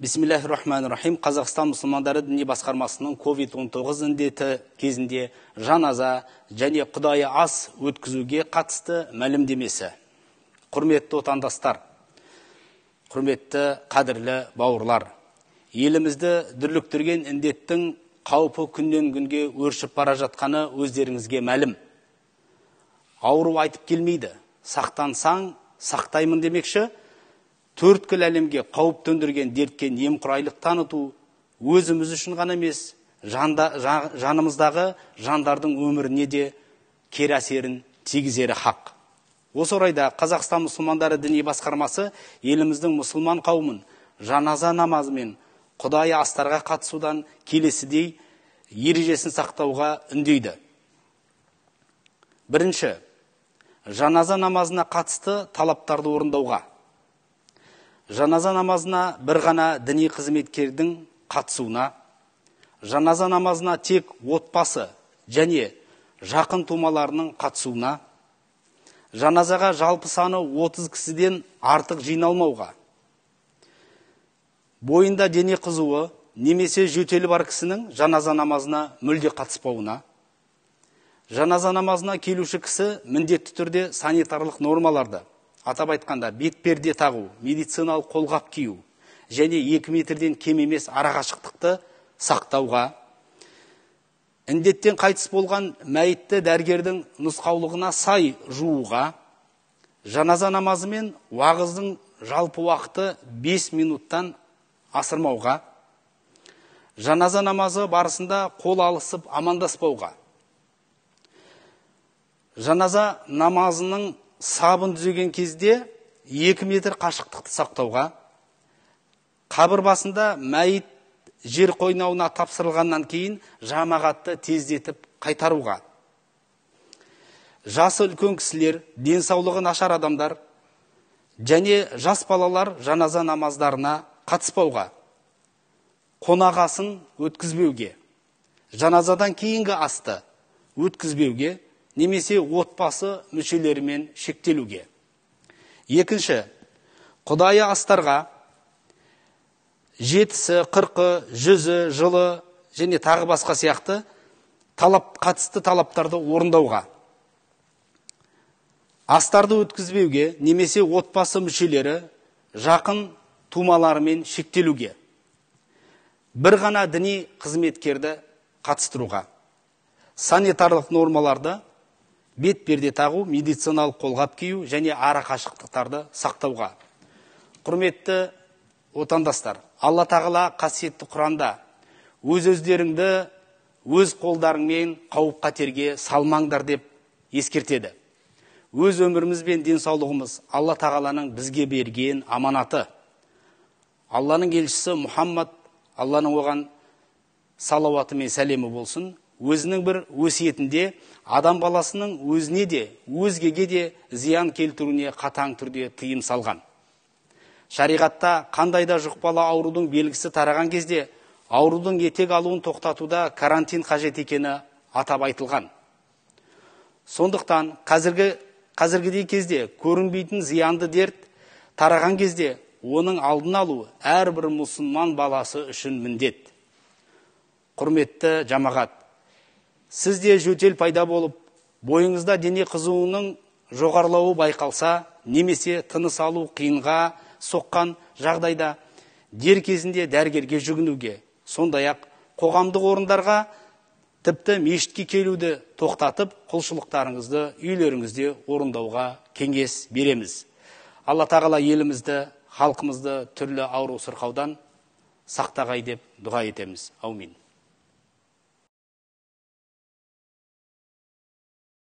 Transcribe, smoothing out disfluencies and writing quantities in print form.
Бисмиллахи-рахмани-рахим. Қазақстан мұсылмандары діни басқармасының COVID-19 індеті кезінде жаназа және құдайы ас өткізуге қатысты мәлімдемесі. Құрметті отандастар, құрметті қадірлі бауырлар, елімізді дүрліктірген індеттің қаупі күннен күнге өршіп бара жатқаны өздеріңізге мәлім. Ауру айтып келмейді, сақтансаң, сақтаймын демекші, төрткүл әлемге қауіп төндірген дертке немқұрайлық таныту өзіміз үшін ғана емес, жанымыздағы жандардың өміріне де кері әсерін тигізері хақ. Осы орайда Қазақстан мұсылмандары діни басқармасы еліміздің мұсылман қауымын жаназа намазы мен құдайы астарға қатысудан келесідей ережесін сақтауға үндейді. Бірінші, жаназа намазына қатысты талаптарды орындауға. Жаназа намазына бір ғана діни қызметкердің қатысуына, жаназа намазына тек отбасы және жақын тумаларының қатысуына, жаназаға жалпы саны 30 кісіден артық жиналмауға, бойында дене қызуы немесе жөтелі бар кісінің жаназа намазына мүлде қатыспауына, жаназа намазына келуші кісі міндетті түрде санитарлық нормаларды, атап айтқанда бетперде тағу, медициналық қолғап кию және 2 метрден кем емес арақашықтықты сақтауға, індеттен қайтыс болған мәйітті дәрігердің нұсқаулығына сай жууға, жаназа намазы мен уағыздың жалпы уақыты 5 минуттан асырмауға, жаназа намазы барысында қол алысып амандаспауға, жаназа намазының сабын түзеген кезде 2 метр қашықтықты сақтауға, қабір басында мәйіт жер қойнауына тапсырылғаннан кейін жамағатты тездетіп қайтаруға, жасы үлкен кісілер, денсаулығы нашар адамдар және жас балалар жаназа намаздарына қатыспауға, қонақ асын өткізбеуге, жаназадан кейінгі асты өткізбеуге немесе отбасы мүшелерімен шектелуге. Екінші, құдайы астарға 7-сі, 40-ы, 100-і, жылы және тағы басқа сияқты қатысты талаптарды орындауға, астарды өткізбеуге немесе отбасы мүшелері жақын тумаларымен шектелуге, бір ғана діни қызметкерді қатыстыруға, санитарлық нормаларды бетперде тағу, медициналық қолғап кию және арақашықтықтарды сақтауға. Құрметті отандастар, Алла Тағала қасиетті Құранда өз-өздеріңді өз қолдарыңмен қауіп-қатерге салмаңдар деп ескертеді. Өз өміріміз бен денсаулығымыз Алла Тағаланың бізге берген аманаты. Алланың елшісі Мұхаммад, Алланың оған салауаты мен сәлемі болсын, өзінің бір өсиетінде адам баласының өзіне де, өзгеге де зиян келтіруіне қатаң түрде тыйым салған. Шариғатта қандай да жұқпалы аурудың белгісі тараған кезде аурудың етек алуын тоқтатуда карантин қажет екені атап айтылған. Сондықтан қазіргідей кезде көрінбейтін зиянды дерт тараған кезде оның алдын алу әрбір мұсылман баласы үшін міндет. Құрметті жамағат, сізде жөтел пайда болып, бойыңызда дене қызуының жоғарылауы байқалса, немесе тыныс алу қиынға соққан жағдайда дер кезінде дәрігерге жүгінуге, сондай-ақ қоғамдық орындарға, тіпті мешітке келуді тоқтатып, құлшылықтарыңызды үйлеріңізде орындауға кеңес береміз. Алла Тағала елімізді, халқымызды түрлі ауру сырқаудан сақтағай деп дұға етеміз. Аумин.